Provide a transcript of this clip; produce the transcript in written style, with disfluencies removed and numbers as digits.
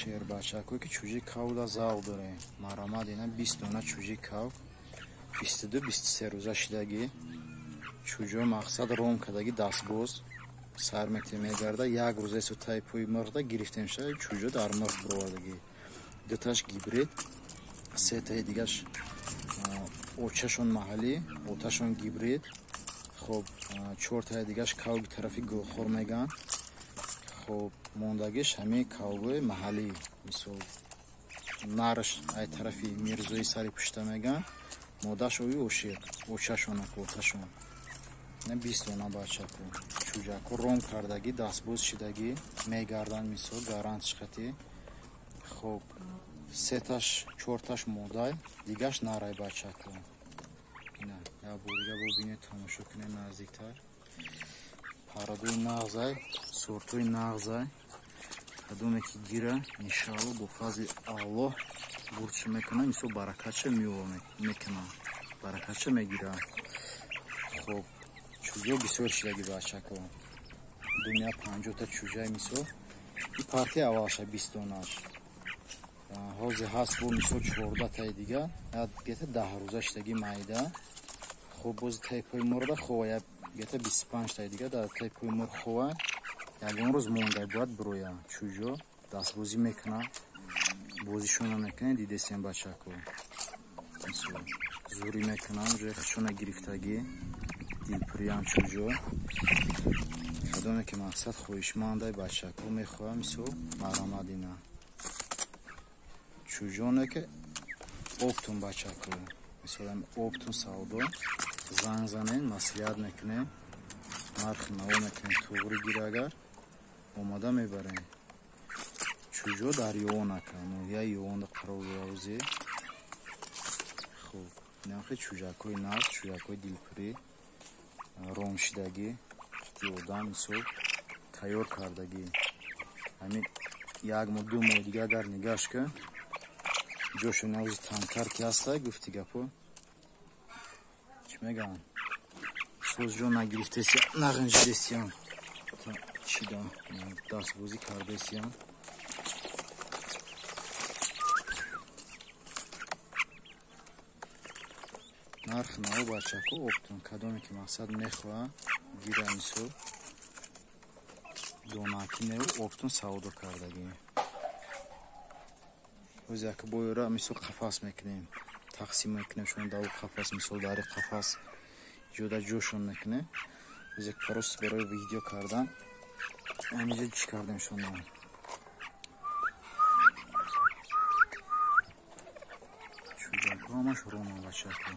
Шербачако ки чӯҷи кавда завқ дорем. Марамад ина 20 дона чӯҷи кав 22-23 рӯза шидаги. Чӯҷо мақсад ром кардаги дастбоз сар мете мегарда як рӯза тай пӯи мирғда гирифтем ша чӯҷо дар мирғ буровардаги. Дуташ гибрид, сетаи дигаш очашон маҳаллӣ, оташон гибрид. Хоб чортаи дигаш кавги тарафи гулхор меган. Хоб мондагиш ҳамин кавгои маҳаллӣ, мисол нараш ай тарафи мирзои сари пушта меган, модаш ои ошиқ, очашонак оташон. На 20 дона бачаку чӯҷаку ром кардаги, дастбоз шидаги мегардан, мисол гарант шиқати. Хоб сеташ чорташ модай, дигаш нарай бачаку. Ина як бор дига бубинед, тамошо кунед наздиктар. Парадои нағзай, сортои нағзай. Кадоме ки гира, иншаалло бо фазли Аллоҳ бурчи мекунам, мисол баракатша мева мекунам, баракатша мегира. Хоб чӯҷо бисёр шидаги бачако. Дуня 50-та чӯҷай мисол. И партия аввалша 20 донаш. Ҳозир ҳаст бо мисол 14-таи дига, гета 10 рӯза шидаги майда. Хоб боз тайпои мурда хова, гета 25-таи дига дар тайпои мур хова. Ягон рӯз монда бояд бироя. Чӯҷо дастбозӣ мекунад, бозишона мекунад, дидесем бачако. Мисол зурӣ мекунанд, ҷои худшона гирифтагӣ, дилпуриян чӯҷо. Кадоме ки мақсад хоҳишмандай бачако мехоҳам, мисол марамад ина. Чӯҷоне ки оптум бачако, мисол оптум савдо, занг занен, маслиҳат мекунем, нархи наво мекунем, туғри гир агар омада мебарем. Чӯҷо дар Ёвон ака, ноҳияи Ёвонда қарор дорад. Хуб, инахи чӯҷакҳои нағз, чӯҷакҳои дилпурӣ, ромшидагӣ, қити одам мисол тайёр кардагӣ. Ҳамин як моҳ ду моҳ дига агар нигаш кун, ҷошо навзи тангтар ки ҳастай, гуфти гапо. Чӣ мегӯям? Соз ҷо нагирифтесиям, нағинҷидесиям. Чида дастбозӣ кардесиям. Нархи наво бачако оптум, кадоме ки мақсад мехоҳад гира, мисол донаки неу оптум савдо кардагӣ. Ҳоз як боёра мисол қафас мекунем, тақсим мекунем шумо дар қафас, мисол дар қафас ҷода ҷошон мекунем. Ҳоз як просто барои видео кардан ҳаминҷо чӣ кардем шумо. Чӯҷако ҳамаш роман бачако.